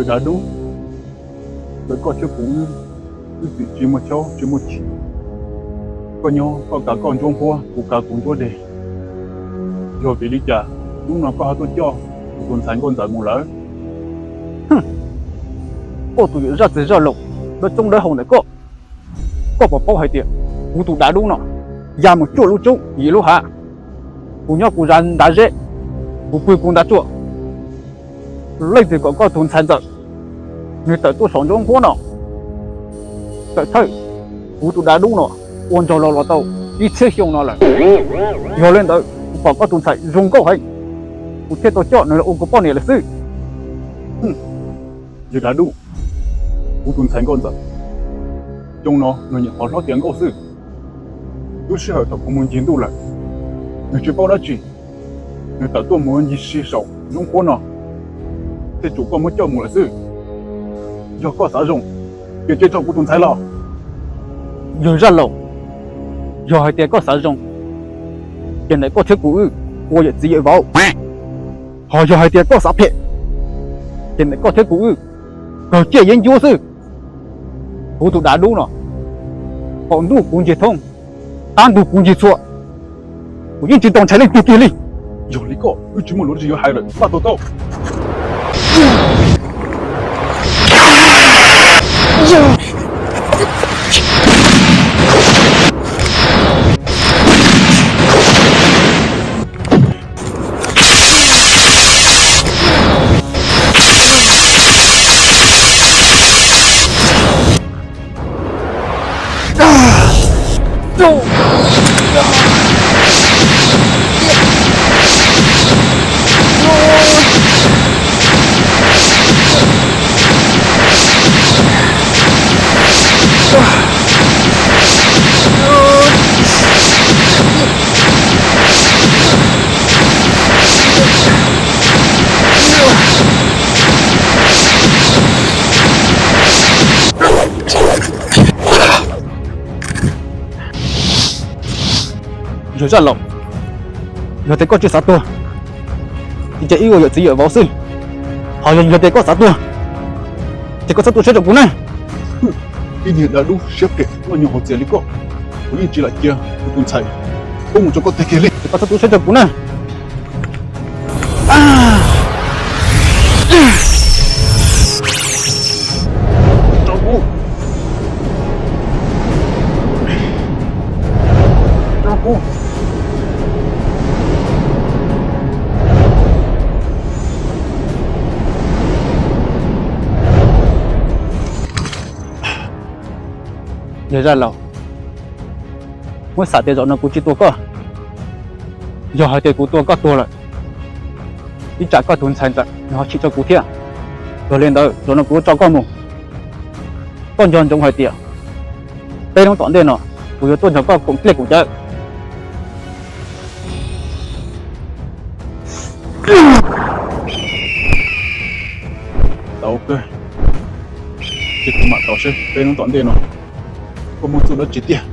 Dav Dub, ntawm koj thiab kuv wb, wb txwm tsis muaj chaub tsis muaj chim. Koj nyob koj kav koj ntsuab nphuab, kuv kav kuv ntsuab deg. Yog vim li cas hnub no koj ho tuaj coj kuv tus ntxhais Nkauj Ntxawm mus lawm? Koj tus yawm zaj txiv zaj laus dawb coob dawb hau ntawm koj, koj puas paub hais tias kuv tus Dav Dub no ya mus cuaj lub roob yim lub hav, kuv nyob kuv zas ntav zeb, kuv pw kuv ntav tsuaj. Leej twg kom koj tus ntxhais Ntxawm nws tawm tuaj saum ntsuab nphuab no? Txawm thawj, kuv tus Dav Dub no ua nraug laus los tau ib txhiab xyoo no lawm. Yog li ntawd kuv pom koj tus ntxhais zoo nkauj heev, kuv thiaj tau coj nws los ua kuv poj niam lawm xwb. Yawg Dav Dub, kuv tus ntxhais Nkauj Ntxawm, xyoo no nws nyuam qhuav hlob tiav nkauj xwb. Lub sij hawm thaum kuv mus ncig ntuj lawm, nws tsis paub dab tsi, nws tawm tuaj mus ncig si saum ntsuab nphuab no, thiaj tsum koj muab coj mus lawm xwb. Yog koj xav zoo, ces cia tso kuv tus ntxhais los. Yawg zaj laus, yog hais tias koj xav zoo, ces ntawm koj thiab kuv wb ua yawm txiv yawm vauv. Ho yog hais tias koj xav phem, ces ntawm koj thiab kuv wb kawg ciaj yeeb ncuab xwb. Kuv tus Dav Dub no, qaum ntuj kuv ncig thoob, qab ntug kuv ncig txhua, kuv yeej tsis tos ntshai leej twg kiag li. Yog li koj wb tsis muaj lus dab tsi yuav hais lawm, npaj tua koj. Yawg zaj laus, yog tias koj tsis xav tuag, ces cia wb ua yawm txiv yawm vauv xwb. Ho yog tias koj xav tuag, ces koj txhob tu siab rau kuv na. Ib niag Dav Dub siab phem loj nyoog hauv txias li koj, kuv yeej tsis lam cia kuv tus ntxhais pub mus rau koj tag kiag li. Ces koj txhob tu siab rau kuv na. Yawg zaj laus, muab xam tias zaum no kuv tsis tua koj, yog hais tias kuv tua koj tuag lawm, ib tsam koj tus ntxhais Ntxawm nws ho chim rau kuv thiab. Yog li ntawd zaum no kuv yuav tso koj mus. Koj nco ntsoov hais tias peb hnub tom ntej no kuv yuav tuaj nrog koj koom dlej koom cawv. Tau kawg, ces kuv mam tau seb peb hnub tom ntej no koj muaj txuj dab tsi tiag.